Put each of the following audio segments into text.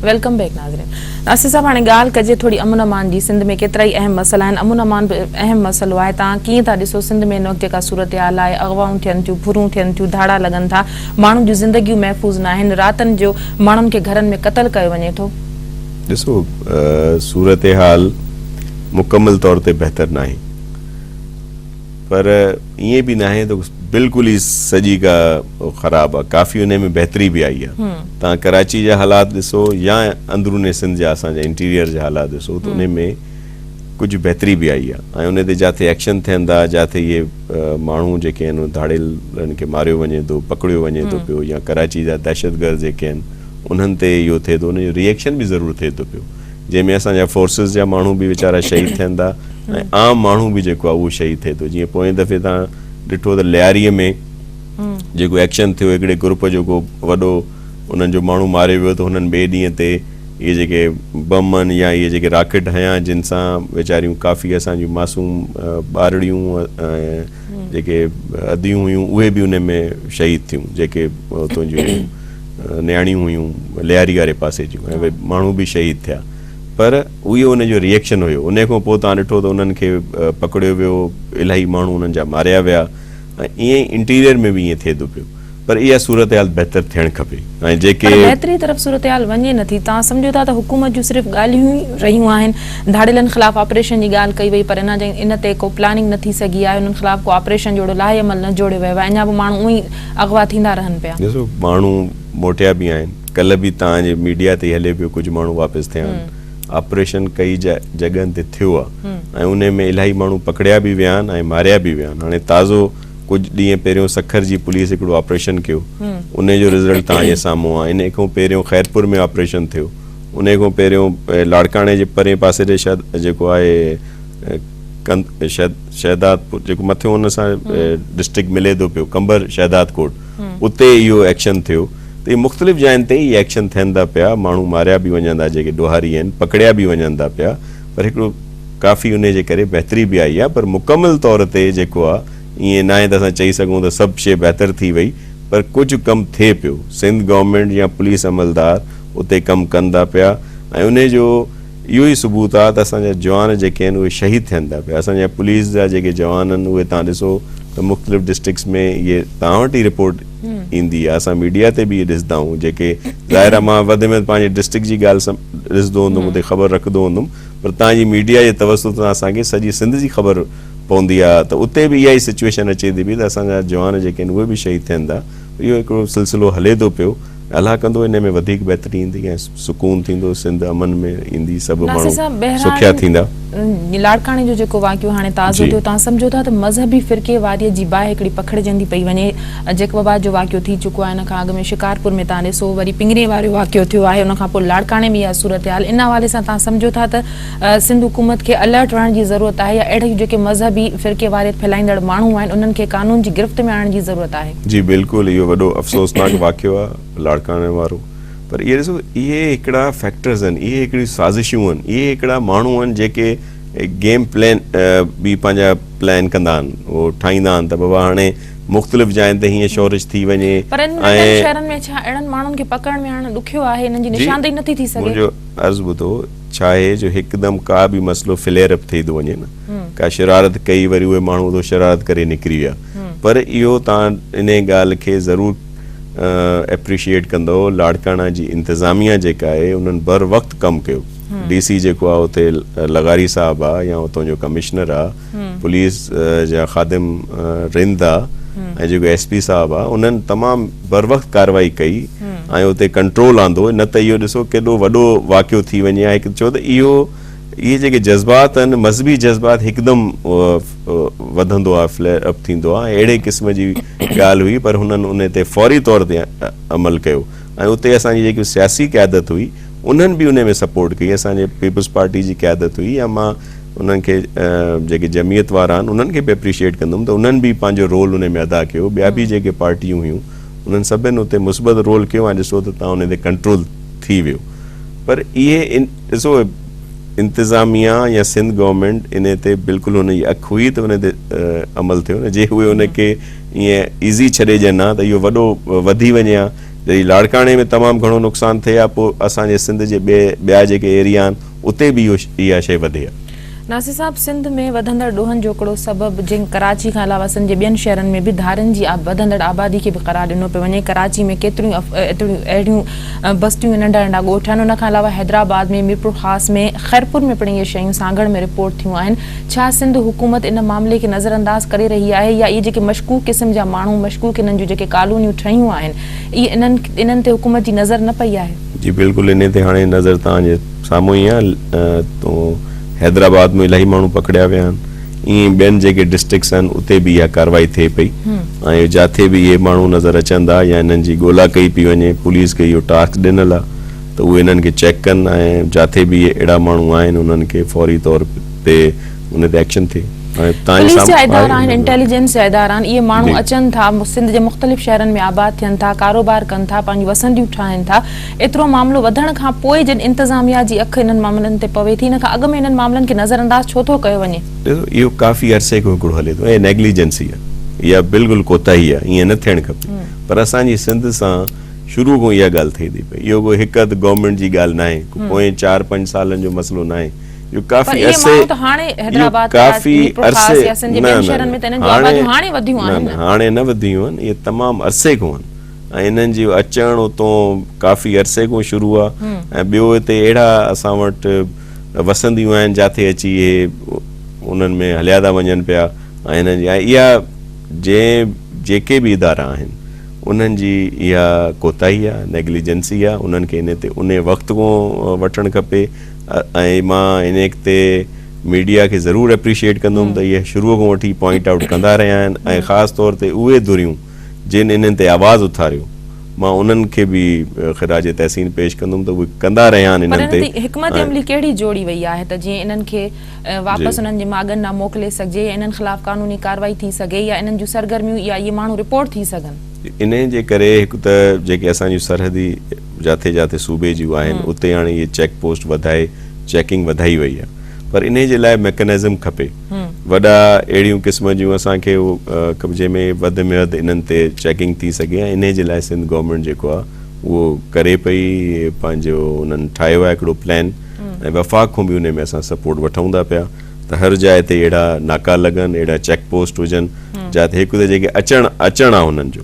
Welcome back ناظرين. ناصر صاحب هاڻي ڳالهه ڪجي ٿوري امن امان جي سنڌ ۾ ڪيترائي اهم مسئلا آهن امن امان به اهم مسئلو آهي توهان ڪيئن ٿا ڏسو سنڌ ۾ هن وقت جيڪا صورتحال آهي اغوائون ٿين ٿيون ڦرون ٿين ٿيون ڌاڙا لڳن ٿا ماڻهن جون زندگيون محفوظ ناهن راتن جو ماڻهن کي گهرن ۾ قتل ڪيو وڃي ٿو. ڏسو صورتحال مڪمل طور تي بهتر ناهي پر ائين به ناهي ته بلڪل ئي سڄي ڪا خراب آ ڪافي انهي ۾ بهتري به آئي آ توهان ڪراچي جا حالات ڏسو يا اندرون سنڌ جا اسان جا انٽيريئر جا حالات ڏسو ته انهي ۾ ڪجهه بهتري به آئي آ ۽ انهي تي جاٿي ايڪشن ٿين ٿا جاٿي اهي ماڻهو جيڪي آهن ڌاڙيلن کي ماريو وڃي ٿو پڪڙيو وڃي ٿو پيو يا ڪراچي جا دهشتگرد جيڪي آهن انهن تي اهو ٿئي ٿو ان جو ريئيڪشن به ضرور ٿئي ٿو پيو جنهن ۾ اسان جا فورسز جا ماڻهو به ويچارا شهيد ٿين ٿا ۽ عام ماڻهو به جيڪو آهي اهو شهيد ٿئي ٿو جيئن پوئين دفعي تان ڏٺو ته لياري ۾ جيڪو ايڪشن ٿيو هڪڙي گروپ جو ڪو وڏو انهن جو ماڻهو ماريو ويو ته هنن ٻئي ڏينهن تي اهي جيڪي بم آهن يا اهي جيڪي راڪيٽ هنيا جن سان ويچاريون ڪافي اسان جون معصوم ٻارڙيون ۽ جيڪي اديون هيون اهي به ان ۾ شهيد ٿيون جيڪي اتان جون نياڻيون هيون لياري واري پاسي جون ۽ ماڻهو به شهيد ٿيا پر اهو ان جو ريئيڪشن هيو ان کان پوء تان ڏٺو ته انهن کي پڪڙيو ويو الاهي ماڻهو انهن جا ماريا ويا ۽ ائين ئي انٽيريئر ۾ به ائين ٿئي ٿو پيو پر اها صورتحال بهتر ٿيڻ کپي ۽ جيڪي پر بهتري طرف صورتحال وڃي نٿي توهان سمجهو ٿا ته حڪومت جون صرف ڳالهيون ئي رهيون آهن ڌاڙيلن خلاف آپريشن جي ڳالهه ڪئي وئي پر اڃا تائين ان تي ڪو پلاننگ نه ٿي سگهي آهي انهن خلاف ڪو آپريشن جوڙو لاهي عمل نه جوڙيو ويو آهي اڃا به ماڻهو اونئي اغوا ٿيندا رهن پيا. ڏسو ماڻهو موٽيا به آهن ڪلهه به توهان جي ميڊيا تي هلي پيو ڪجهه ماڻهو واپس ٿيا آهن آپريشن ڪئي جڳهن تي ٿيو آهي ۽ انهي ۾ الاهي ماڻهو پڪڙيا به ويا آهن ۽ ماريا به ويا آهن هاڻي تازو ڪجهه ڏينهن پهريون سکر جي پوليس هڪڙو آپريشن ڪيو انهي جو رزلٽ توهان جي سامهون آهي انهي کان پهريون خيرپور ۾ آپريشن ٿيو انهي کان پهريون لاڙڪاڻي جي پرين پاسي ڏي شايد جيڪو آهي شهدادپور جيڪو مٿيون ان سان ڊسٽرڪٽ ملي ٿو پيو قمبر شهدادڪوٽ اتي اهو ايڪشن ٿيو ته اهي مختلف جاين تي اهي ايڪشن ٿين ٿا پيا ماڻهو ماريا به وڃن ٿا جيڪي ڏوهاري آهن پڪڙيا به وڃن ٿا پيا پر هڪڙو ڪافي انهي جي ڪري بهتري به آئي آهي پر مڪمل طور تي جيڪو آهي ائين ناهي ته اسان چئي سگهون ته سڀ شيء بهتر ٿي وئي پر ڪجهه ڪم ٿئي پيو سنڌ گورنمينٽ يا پوليس عملدار اتي ڪم ڪن ٿا پيا ۽ انهي جو اهو ئي ثبوت آهي ته اسان جا جوان جيڪي آهن اهي شهيد ٿين ٿا پيا اسان جا پوليس جا جيڪي جوان آهن اهي تان ڏسو ته مختلف ڊسٽرڪٽس ۾ اهي تان وٽ ئي رپورٽ ايندي آهي اسان ميڊيا تي به اهي ڏسندا آهيون جيڪي ظاهر آهي مان وڌ ۾ وڌ پنهنجي ڊسٽرڪٽ جي ڳالهه ڏسندو هوندم اتي خبر رکندو هوندم پر تان جي ميڊيا جي توسط سان اسان کي سڄي سنڌ جي خبر پوندي آهي ته اتي به اها ئي سچويشن اچي ٿي پئي ته اسان جا جوان جيڪي آهن اهي به شهيد ٿين ٿا اهو هڪڙو سلسلو هلي ٿو پيو الله ڪندو انهي ۾ وڌيڪ بهتري ايندي ۽ سڪون ٿيندو سنڌ امن ۾ ايندي سڀ ناصر ماڻهو صاحب سکيا بهراڻي ٿيندا. لاڙڪاڻي جو جيڪو واقعو هاڻي تازو جي. ٿيو توهان سمجهو ٿا ته مذهبي فرقي واريت جي باهه هڪڙي پکڙجندي پئي وڃي جيڪب آباد جو واقعو ٿي چڪو آهي ان کان اڳ ۾ شڪارپور ۾ توهان ڏسو وري پنگري وارو واقعو ٿيو آهي ان کان پوء لاڙڪاڻي ۾ اها صورتحال ان حوالي سان توهان سمجهو ٿا ته سنڌ حڪومت کي الرٽ رهڻ جي ضرورت آهي يا اهڙيون جيڪي مذهبي فرقي واريت ڦهلائيندڙ ماڻهو آهن انهن کي قانون جي گرفت ۾ آڻڻ جي ضرورت آهي. جي بلڪل اهو وڏو افسوسناڪ واقعو آهي لاڙڪاڻي وارو پر اهي ڏسو اهي هڪڙا فيڪٽرز آهن اهي هڪڙيون سازشون آهن اهي هڪڙا ماڻهو آهن جيڪي گيم پلان به پنهنجا پلان ڪندا آهن اهو ٺاهيندا آهن ته بابا هاڻي مختلف جاين تي هيئن شورش ٿي وڃي پر انهن ننڍن شهرن ۾ ڇا اهڙن ماڻهن کي پڪڙڻ ۾ آڻڻ ڏکيو آهي انهن جي نشاندهي نٿي ٿي سگهي. منهنجو عرض ٻڌو ڇا آهي جو هڪدم ڪا به مسئلو فليئر اپ ٿي ٿو وڃي نه ڪا شرارت ڪئي وري اهي ماڻهو اتو شرارت ڪري نڪري ويا پر اهو توهان انهي ڳالهه کي ضرور اپريشيئيٽ ڪندؤ لاڙڪاڻا جي انتظاميا جيڪا آهي انهن بر وقت ڪم ڪيو ڊي سي جيڪو آهي اتي لغاري صاحب آهي يا اتان جو ڪمشنر آهي پوليس جا خادم رند آهي ۽ جيڪو ايس پي صاحب آهي انهن تمام بر وقت ڪارروائي ڪئي ۽ اتي ڪنٽرول آندو نه ته اهو ڏسو ڪيڏو وڏو واقعو ٿي وڃي ها هڪ ڇو ته اهو اهي جيڪي جذبات آهن مذهبي جذبات هڪدم وڌندو آهي فليئر اپ ٿيندو آهي ۽ اهڙي قسم جي ڳالهه هئي پر هنن ان تي فوري طور تي عمل ڪيو ۽ اتي اسان جي جيڪي سياسي قيادت هئي انهن به ان ۾ سپورٽ ڪئي اسان جي پيپلز پارٽي جي قيادت هئي يا مان انهن کي جيڪي جمعيت وارا آهن انهن کي به اپريشيئيٽ ڪندم ته انهن به پنهنجو رول ان ۾ ادا ڪيو ٻيا به جيڪي پارٽيون هيون انهن سڀن اتي مثبت رول ڪيو ۽ ڏسو ته تان ان تي ڪنٽرول ٿي ويو پر اهي ڏسو انتظاميا يا سنڌ گورنمينٽ انهي تي بلڪل هن جي اک هئي ته انهي تي عمل ٿيو نه جي اهي ان کي ائين ايزي ڇڏي ڏين ها ته اهو وڏو وڌي وڃي ها. جڏهن لاڙڪاڻي ۾ تمام گهڻو نقصان ٿئي ها پوء اسان جي سنڌ جي ٻئي ٻيا جيڪي ايريا آهن اتي به اهو اها شيء وڌي ها. ناصر صاحب سنڌ ۾ وڌندڙ ڏوهن جو هڪڙو سبب جنهن ڪراچي کان علاوه سنڌ جي ٻين شهرن ۾ به ڌارين جي وڌندڙ آبادي کي به قرار ڏنو پيو وڃي ڪراچي ۾ ڪيتريون اهڙيون بستيون ۽ ننڍا ننڍا ڳوٺ آهن ان کان علاوه حيدرآباد ۾ ميرپورخاص ۾ خيرپور ۾ پڻ اهي شيون سانگهڙ ۾ رپورٽ ٿيون آهن ڇا سنڌ حڪومت ان معاملي کي نظرانداز ڪري رهي آهي يا اهي جيڪي مشڪوڪ قسم جا ماڻهو مشڪوڪ انهن جون جيڪي ڪالونيون ٺهيون آهن اهي انهن انهن تي حڪومت جي نظر نه پئي آهي. جي بلڪل انهي تي هاڻي نظر توهان جي سامهون ئي آهي تو حيدرآباد ۾ الاهي ماڻهو پڪڙيا ويا آهن ائين ئي ٻين جيڪي ڊسٽرڪٽس آهن اتي به اها ڪارروائي ٿئي پئي ۽ جاٿي به اهي ماڻهو نظر اچن ٿا يا انهن جي ڳولا ڪئي پئي وڃي پوليس کي اهو ٽاسڪ ڏنل آهي ته اهي انهن کي چيڪ ڪن ۽ جاٿي به اهي اهڙا ماڻهو آهن انهن کي فوري طور تي ان تي ايڪشن ٿئي ۽ تان جي پوليس جا ادارا آهن انٽيليجنس جا ادارا آهن اهي ماڻهو اچن ٿا سنڌ جي مختلف شهرن ۾ آباد ٿين ٿا ڪاروبار ڪن ٿا پنهنجون وسنديون ٺاهين ٿا ايترو معاملو وڌڻ کان پوء جڏهن انتظاميا جي اک انهن معاملن تي پوي ٿي ان کان اڳ ۾ انهن معاملن کي نظرانداز ڇو ٿو ڪيو وڃي؟ ڏسو اهو ڪافي عرصي کان هڪڙو هلي ٿو ۽ نيگليجنسي آهي اها بلڪل ڪوتاهي آهي ائين نه ٿيڻ کپي پر اسان جي سنڌ سان شروع کان اها ڳالهه ٿئي ٿي پئي اهو ڪو هڪ اڌ گورنمينٽ جي ڳالهه ناهي ڪو پوئين چار پنج سالن جو مسئلو ناهي اهو ڪافي عرصي اهو ڪافي عرصي نه نه نه نه هاڻي نه وڌيون آهن اهي تمام عرصي کان آهن. ۽ انهن جي اچڻ اتون ڪافي عرصي کان شروع آ ۽ ٻيو هتي اهڙا اسان وٽ وسنديون آهن جاٿي اچي اهي انهن ۾ هليا ٿا وڃن پيا ۽ انهن جي ۽ اها جنهن جيڪي به ادارا آهن انهن جي اها ڪوتاهي آ نيگليجنسي آ انهن کي ان تي ان وقت کان وٺڻ کپي ۽ مان ان تي ميڊيا کي ضرور اپريشيئيٽ ڪندم ته اهي شروع کان وٺي پوائنٽ آئوٽ ڪندا رهيا آهن ۽ خاص طور تي اهي ڌريون جن انهن تي آواز اٿاريو، مان انهن کي به خراج تحسين پيش ڪندم ته اهي ڪندا رهيا آهن پر انهن ان تي تي حڪمت ۽ عملي ڪهڙي جوڙي وئي آهي ته جيئن انهن کي واپس جي. انهن جي ماڳن ڏانهن موڪلي سگهجي يا انهن خلاف قانوني ڪارروائي ٿي سگهي يا انهن جون سرگرميون يا اهي ماڻهو رپورٽ ٿي سگهن؟ انهي جي ڪري هڪ ته جيڪي اسان جون سرحدي جاٿي جاٿي صوبي جون آهن اتي هاڻي اهي چيڪ پوسٽ وڌائي چيڪنگ وڌائي وئي آهي پر انهي جي لاء ميڪنزم کپي. وڏا اهڙيون قسم جون اسان کي جنهن ۾ وڌ ۾ وڌ انهن تي چيڪنگ ٿي سگهي ۽ انهي جي لاء سنڌ گورنمينٽ جيڪو آهي اهو ڪري پئي پنهنجو انهن ٺاهيو آهي هڪڙو پلان ۽ وفاق کان به انهي ۾ اسان سپورٽ وٺون ٿا پيا ته هر جاء تي اهڙا ناڪا لڳن اهڙا چيڪ پوسٽ هجن جاتي هڪ ته جيڪي اچڻ اچڻ آهي انهن جو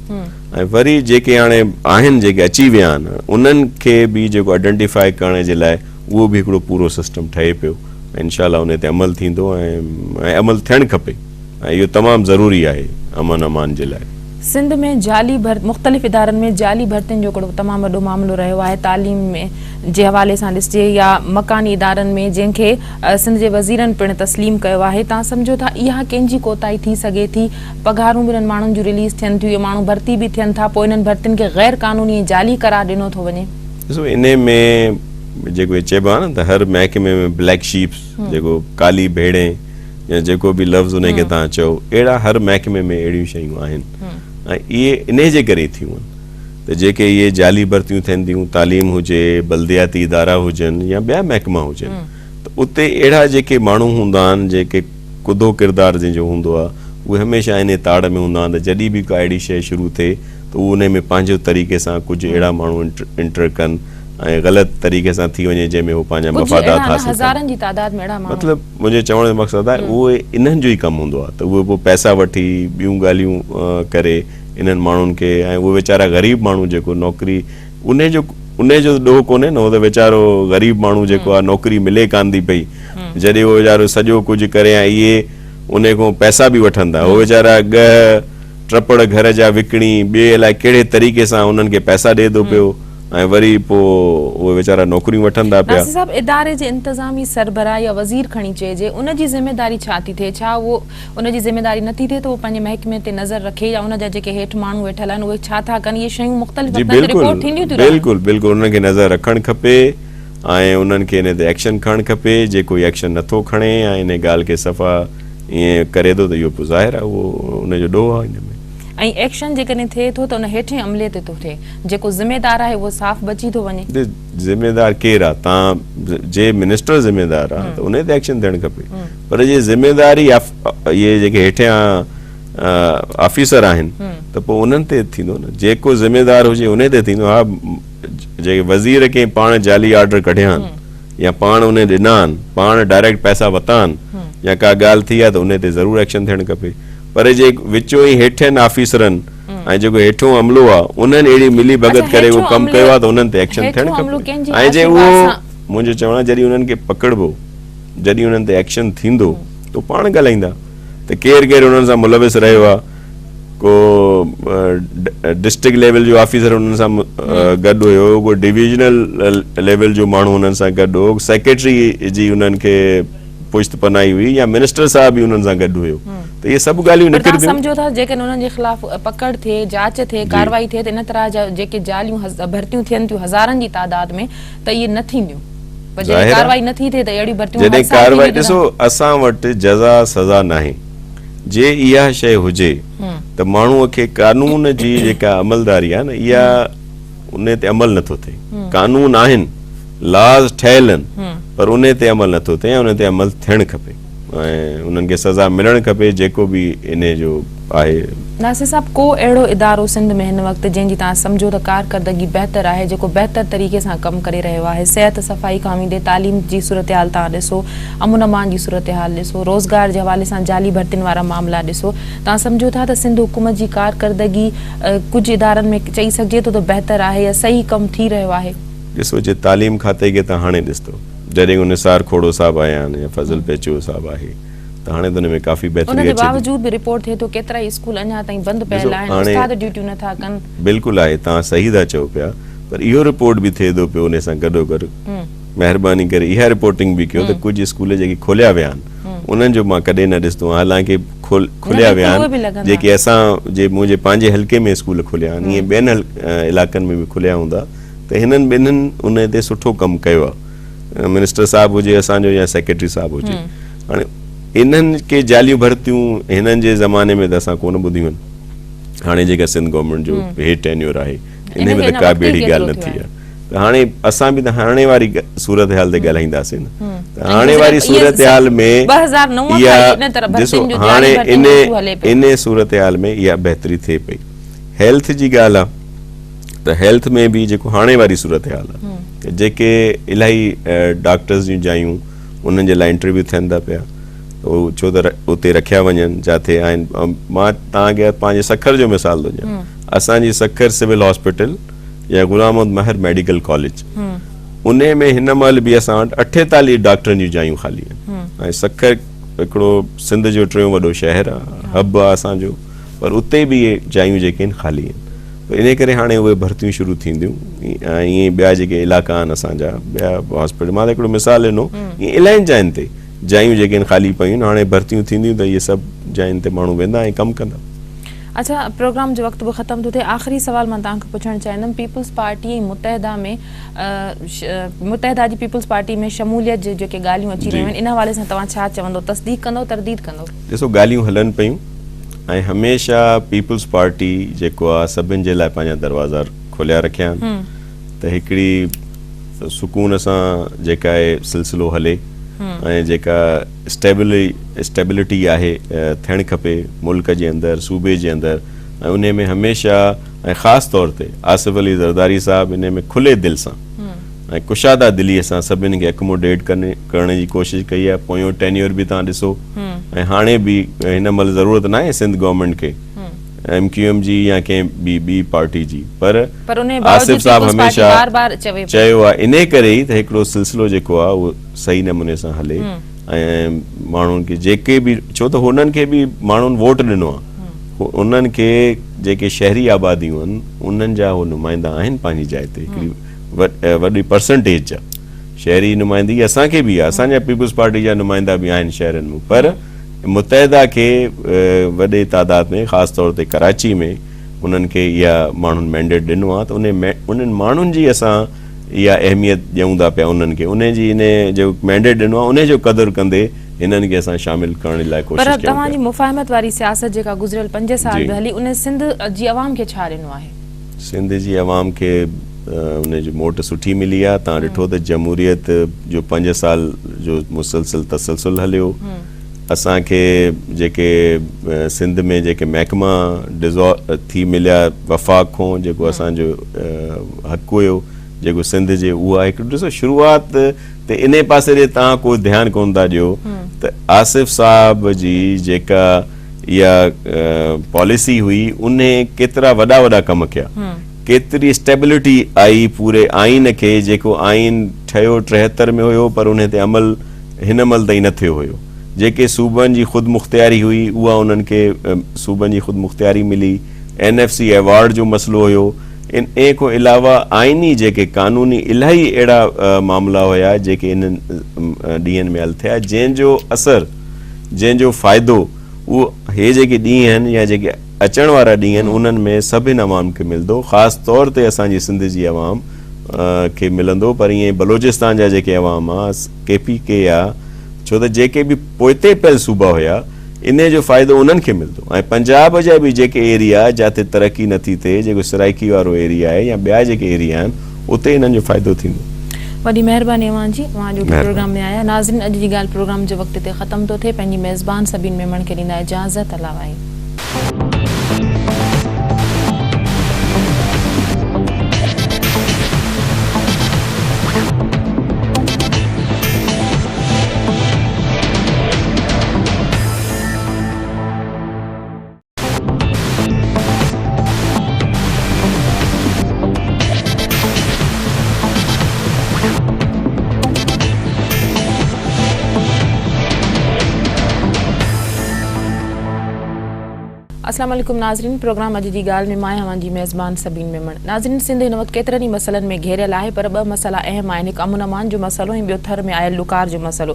۽ وري جيڪي هاڻي آهن جيڪي اچي ويا آهن انهن کي به جيڪو آئيڊنٽيفائي ڪرڻ جي لاء اهو به هڪڙو پورو سسٽم ٺهي پيو انشاء الله انهي تي عمل ٿيندو ۽ عمل ٿيڻ کپي ۽ اهو تمام ضروري آهي امن امان جي لاء. سنڌ ۾ جعلي ڀرت مختلف ادارن ۾ جعلي ڀرتين جو هڪڙو تمام وڏو معاملو رهيو آهي تعليم ۾ جي حوالي سان ڏسجي يا مڪاني ادارن ۾ جنهن کي سنڌ جي وزيرن پڻ تسليم ڪيو آهي تان سمجهو ٿا اها ڪنهن جي ڪوتاهي ٿي سگهي ٿي پگهارون به انهن ماڻهن جون رليز ٿين ٿيون اهي ماڻهو ڀرتي به ٿين ٿا پوء انهن ڀرتين کي غير قانوني ۽ جعلي قرار ڏنو ٿو وڃي. ڏسو انهي ۾ جيڪو هي چئبو آهي نه ته هر محڪمي ۾ بليڪ شيپس جيڪو ڪالي ڀيڙين يا جيڪو به لفظ انهي کي توهان چئو اهڙا هر محڪمي ۾ اهڙيون شيون آهن ۽ اهي انهي جي ڪري ٿيون آهن ته جيڪي اهي جعلي ڀرتيون ٿين ٿيون تعليم هجي بلدياتي ادارا هجن يا ٻيا محڪما هجن ته اتي اهڙا جيڪي ماڻهو هوندا آهن جيڪي ڪڌو ڪردار جنهن جو هوندو آهي اهي هميشه انهي تاڙ ۾ هوندا آهن ته جڏهن به ڪا اهڙي شيء شروع ٿئي ته اهو انهي ۾ پنهنجو طريقي سان ڪجهه اهڙا ماڻهو انٽر ڪن ۽ غلط طريقي سان ٿي وڃي جنهن ۾ هو پنهنجا ڪجهه مفادات اهڙا نه حاصل ڪن. هزارن جي تعداد ۾ اهڙا ماڻهو. مطلب منهنجي چوڻ جو مقصد آهي اهي انهن جو ئي ڪم هوندو آهي ته اهي پوء پئسا وٺي ٻيون ڳالهيون ڪري انهن ماڻهن کي ۽ اهي ويچارا غريب ماڻهو جيڪو نوڪري انهي جو انهي جو ڏوهه ڪونهي نه هو ته ويچارو غريب ماڻهو جيڪو آهي نوڪري ملي ڪانه ٿي پئي جڏهن اهو ويچارو سڄو ڪجهه ڪري ۽ اهي انهي کان پئسا به وٺن ٿا اهي ويچارا ڳهه ٽپڙ گهر جا وڪڻي ٻئي الائي ڪهڙي طريقي سان انهن کي پئسا ڏئي ٿو پيو ۽ وري پوء اهي ويچارا نوڪريون وٺن ٿا پيا. ناصر صاحب اداري جي انتظامي سربراهه يا وزير کڻي چئجي ان جي ذميداري ڇا ٿي ٿئي ڇا اهو ان جي ذميداري نه ٿي ٿئي ته اهو پنهنجي محڪمي تي نظر رکي يا ان جا جيڪي هيٺ ماڻهو ويٺل آهن اهي ڇا ٿا ڪن اهي شيون مختلف جي وقتن تي بلڪل رپورٽ ٿينديون ٿيون رهن. بلڪل بلڪل انهن کي نظر رکڻ کپي ۽ انهن کي ان تي ايڪشن کڻڻ کپي جي ڪوئي ايڪشن نٿو کڻي ۽ ان ڳالهه کي صفا ائين ڪري ٿو ته اهو پوء ظاهر آهي اهو ان جو ڏوهه آهي ان ۾. ۽ ايڪشن جيڪڏهن ٿئي ٿو ته ان هيٺين عملي تي ٿو ٿئي جيڪو ذميدار آهي اهو صاف بچي ٿو وڃي. ذميدار ڪير آهي تان جي منسٽر ذميدار آهي ته ان تي ايڪشن ٿيڻ کپي پر جي ذميداري اهي جيڪي هيٺيان آفيسر آهن ته پوء انهن تي ٿيندو نه جيڪو ذميدار هجي انهي تي ٿيندو ها جي وزير ڪنهن پاڻ جعلي آرڊر ڪڍيا آهن يا پاڻ انهي ڏنا آهن پاڻ ڊائريڪٽ پئسا وتا آهن يا ڪا ڳالهه ٿي آهي ته انهي تي ضرور ايڪشن ٿيڻ کپي پر جي وچون ئي هيٺين آفيسرن ۽ جيڪو هيٺون عملو آهي انهن اهڙي ملي ڀڳت ڪري اهو ڪم ڪيو آهي ته انهن تي ايڪشن ٿيڻ کپي ۽ جي اهو منهنجو چوڻ آهي جڏهن انهن کي پڪڙبو جڏهن انهن تي ايڪشن ٿيندو ته پاڻ ڳالهائيندا ته ڪير ڪير انهن سان ملوث رهيو آهي ڪو ڊسٽرڪٽ ليول جو آفيسر انهن سان گڏ هيو ڪو ڊويزنل ليول جو ماڻهو انهن سان گڏ هو سيڪريٽري جي انهن کي پشت پناهي هئي يا منسٽر صاحب به انهن سان گڏ هيو ته اهي سڀ ڳالهيون پر توهان نڪرنديون. سمجهو ٿا جيڪڏهن انهن جي خلاف پڪڙ ٿئي، جاچ ٿئي، ڪارروائي ٿئي ته ان طرح جا جيڪي جعليون ڀرتيون ٿين ٿيون هزارن جي تعداد ۾ ته اهي نه ٿينديون پر جڏهن ظاهر آهي ڪارروائي نه ٿي ٿئي ته اهڙيون ڀرتيون هر جڏهن سال ڪارروائي ٿينديون ڏسو ته اسان وٽ جزا سزا ناهي جي اها شيء هجي ته ماڻهو کي قانون جي جيڪا عملداري آهي نه اها انهي تي عمل نٿو ٿئي قانون آهن لاز ٺهيل آهن پر انهي تي عمل نٿو ٿئي ۽ انهي تي عمل ٿيڻ کپي ۽ انهن کي سزا ملڻ کپي جيڪو به انهي جو آهي. ناصر صاحب ڪو اهڙو ادارو سنڌ ۾ هن وقت جنهن جي توهان سمجهو ته ڪارڪردگي بهتر آهي جيڪو بهتر طريقي سان ڪم ڪري رهيو آهي صحت صفائي کان ويندي تعليم جي صورتحال توهان ڏسو امن امان جي صورتحال ڏسو روزگار جي حوالي سان جعلي ڀرتين وارا معاملا ڏسو توهان سمجهو ٿا ته سنڌ حڪومت جي ڪارڪردگي ڪجهه ادارن ۾ چئي سگهجي ٿو ته بهتر آهي يا صحيح ڪم ٿي رهيو آهي. ڏسو جي تعليم کاتي کي ته هاڻي ڏس ٿو جڏهن کان نثار کوڙو صاحب آيا آهن يا فضل پيچوهو صاحب آهي ته هاڻي ته ان ۾ ڪافي ان بهتري جي اچي ٿي. باوجود به رپورٽ ٿئي ٿو ڪيترائي اسڪول اڃا تائين بند ڏسو پيل آهن هاڻي استاد ڊيوٽيون نه ٿا ڪن. بلڪل آهي توهان صحيح ٿا چئو پيا پر اهو رپورٽ به ٿئي ٿو پيو ان سان گڏوگڏ مهرباني ڪري اها رپورٽنگ به ڪيو ته ڪجهه اسڪول جيڪي کوليا ويا آهن انهن جو مان ڪڏهن نه ڏسندو آهيان حالانڪه کوليا ويا آهن جيڪي اسان جي منهنجي پنهنجي حلقي ۾ اسڪول کوليا آهن ائين ٻين علائقن ۾ به کوليا هوندا ته هنن ٻنهن ان تي سٺو ڪم ڪيو آهي منسٽر صاحب هجي اسان جو يا سيڪريٽري صاحب هجي هاڻي انهن کي جعليون ڀرتيون هنن جي زماني ۾ ته اسان ڪونه ٻڌيون آهن هاڻي جيڪا سنڌ گورنمينٽ جو هي ٽينيور آهي ان ۾ ته ڪا به اهڙي ڳالهه نه ٿي آهي ته هاڻي اسان به ته هاڻي واري صورتحال تي ڳالهائينداسين نه ته هاڻي واري صورتحال ۾ اها ڏسو هاڻي ان ان صورتحال ۾ اها بهتري ٿئي پئي هيلٿ جي ڳالهه آهي ته هيلٿ ۾ به جيڪو هاڻي واري صورتحال آهي ته جيڪي الاهي ڊاڪٽرز جون جايون انهن جي لاء انٽرويو ٿين ٿا پيا ڇو ته اتي رکيا وڃن جاٿي آهن مان توهان کي پنهنجي سکر جو مثال ٿو ڏيان اسان جي سکر سول هاسپيٽل يا غلام محمد مهر ميڊيڪل ڪاليج انهي ۾ هن مهل به اسان وٽ 48 ڊاڪٽرن جون جايون خالي آهن ۽ سکر هڪڙو سنڌ جو ٽيون وڏو شهر آهي هب آهي اسان جو پر اتي به اهي جايون جيڪي آهن خالي آهن ته انهي ڪري هاڻي اهي ڀرتيون شروع ٿينديون ۽ ائين ٻيا جيڪي علائقا آهن اسان جا ٻيا هاسپيٽل مان ته هڪڙو مثال ڏنو ائين الاهين جاين تي جايون جيڪي آهن خالي پيون آهن هاڻي ڀرتيون ٿينديون ته اهي سڀ جاين تي ماڻهو ويندا ۽ ڪم ڪندا. اڇا پروگرام جو وقت به ختم ٿو ٿئي آخري سوال مان توهان کان پڇڻ چاهيندم پيپلز پارٽي ۽ متحده ۾ متحده جي پيپلز پارٽي ۾ شموليت جي جيڪي ڳالهيون اچي رهيون آهن ان حوالي سان توهان ڇا چوندو تصديق ڪندو ترديد ڪندو؟ ڏسو ڳالهيون هلن پيون ۽ هميشه پيپلز پارٽي جيڪو آهي سڀن جي لاء پنهنجا دروازا کوليا رکيا آهن ته هڪڙي سڪون سان جيڪا آهي سلسلو هلي ۽ جيڪا اسٽيبلٽي آهي ٿيڻ کپي ملڪ جي اندر صوبي جي اندر ۽ انهي ۾ هميشه ۽ خاص طور تي آصف علي زرداري صاحب انهي ۾ کلي دل سان ۽ ڪشاده دلي سان سڀني کي اڪموڊيٽ ڪرڻ جي ڪوشش ڪئي آهي پويون ٽينيور به توهان ڏسو ۽ هاڻي به هن مهل ضرورت ناهي سنڌ گورنمينٽ کي ايم ڪيو ايم جي يا ڪنهن ٻي ٻي پارٽي جي پر پر انهي باوجود آصف صاحب پيپلز پارٽي هميشه بار بار چوي پئي. چيو آهي انهي ڪري ئي ته هڪڙو سلسلو جيڪو آهي اهو صحيح نموني سان هلي ۽ ماڻهن کي جيڪي به ڇو ته هنن کي به ماڻهن ووٽ ڏنو آهي انهن کي جيڪي شهري آباديون آهن انهن جا هو نمائندا آهن پنهنجي جاء تي هڪڙي وڏي پرسنٽيج جا شهري نمائندگي اسان کي به آهي اسان جا پيپلز پارٽي جا نمائندا به آهن شهرن ۾ پر متحده کي وڏي تعداد ۾ خاص طور تي ڪراچي ۾ انهن کي اها ماڻهن مينڊيٽ ڏنو آهي ته انهن ماڻهن جي اسان اها اهميت ڏيون ٿا پيا انهن کي انهي جي انهي جو مينڊيٽ ڏنو آهي انهي جو قدر ڪندي هنن کي اسان شامل ڪرڻ جي لاء پر ڪوشش ڪيون توهان پيا. جي مفاهمت واري سياست جيڪا گذريل 5 سال جي. به هلي ان سنڌ جي عوام کي ڇا ڏنو آهي؟ سنڌ جي عوام کي انهي جي موٽ سٺي ملي آهي توهان ڏٺو ته جمهوريت جو 5 سال جو مسلسل تسلسل هليو اسان کي جيڪي سنڌ ۾ جيڪي محڪما ڊزالو ٿي مليا وفاق کون جيڪو اسان جو حق هيو جيڪو سنڌ جي اها هڪ ڏسو شروعات ته انهي پاسي ڏي توهان ڪو ڌيان ڪون ٿا ڏيو ته آصف صاحب جي جيڪا اها پاليسي هئي انهي ڪيترا وڏا وڏا ڪم ڪيا ڪيتري اسٽيبلٽي آئي پوري آئين کي جيڪو آئين ٺهيو 73 ۾ هيو پر انهي تي عمل هن مهل تائين نه ٿيو هيو. جيڪي صوبن جي خودمختياري هئي اها انهن کي صوبن جي خودمختياري ملي، اين ايف سي ايوارڊ جو مسئلو هيو، ان کان علاوه آئيني جيڪي قانوني الاهي اهڙا معاملا هيا جيڪي انهن ڏينهن ۾ حل ٿيا جنهن جو اثر جنهن جو فائدو اهو هي جيڪي ڏينهن آهن يا جيڪي اچڻ وارا ڏينهن آهن انهن ۾ سڀن عوام کي ملندو خاص طور تي اسان جي سنڌ جي عوام کي ملندو پر ائين بلوچستان جا جيڪي عوام آ ڪي پي ڪي آ ڇو ته جيڪي به پوئتي پيل صوبا هيا انهي جو فائدو انهن کي ملندو ۽ پنجاب جا به جيڪي ايريا جاتي ترقي نٿي ٿئي جيڪو سرائيڪي وارو ايريا آهي يا ٻيا جيڪي ايريا آهن اتي انهن جو فائدو ٿيندو. وڏي مهرباني اوهان جي اوهان اڄوڪي پروگرام ۾ آيا. ناظرين اڄ جي ڳالهه پروگرام جو وقت هتي ختم ٿو ٿئي پنهنجي ميزبان سبين ميمڻ کي ڏيندا اجازت الله واهي. اسلام عليڪم ناظرين پروگرام اڄ جي ڳالهه ۾ مان آهيان اوهان جي ميزبان سبين ميمڻ ناظرين سنڌ هن وقت ڪيترن ئي مسئلن ۾ گهيريل آهي پر ٻه مسئلا اهم آهن هڪ امن امان جو مسئلو ۽ ٻيو ٿر ۾ آيل ڏڪار جو مسئلو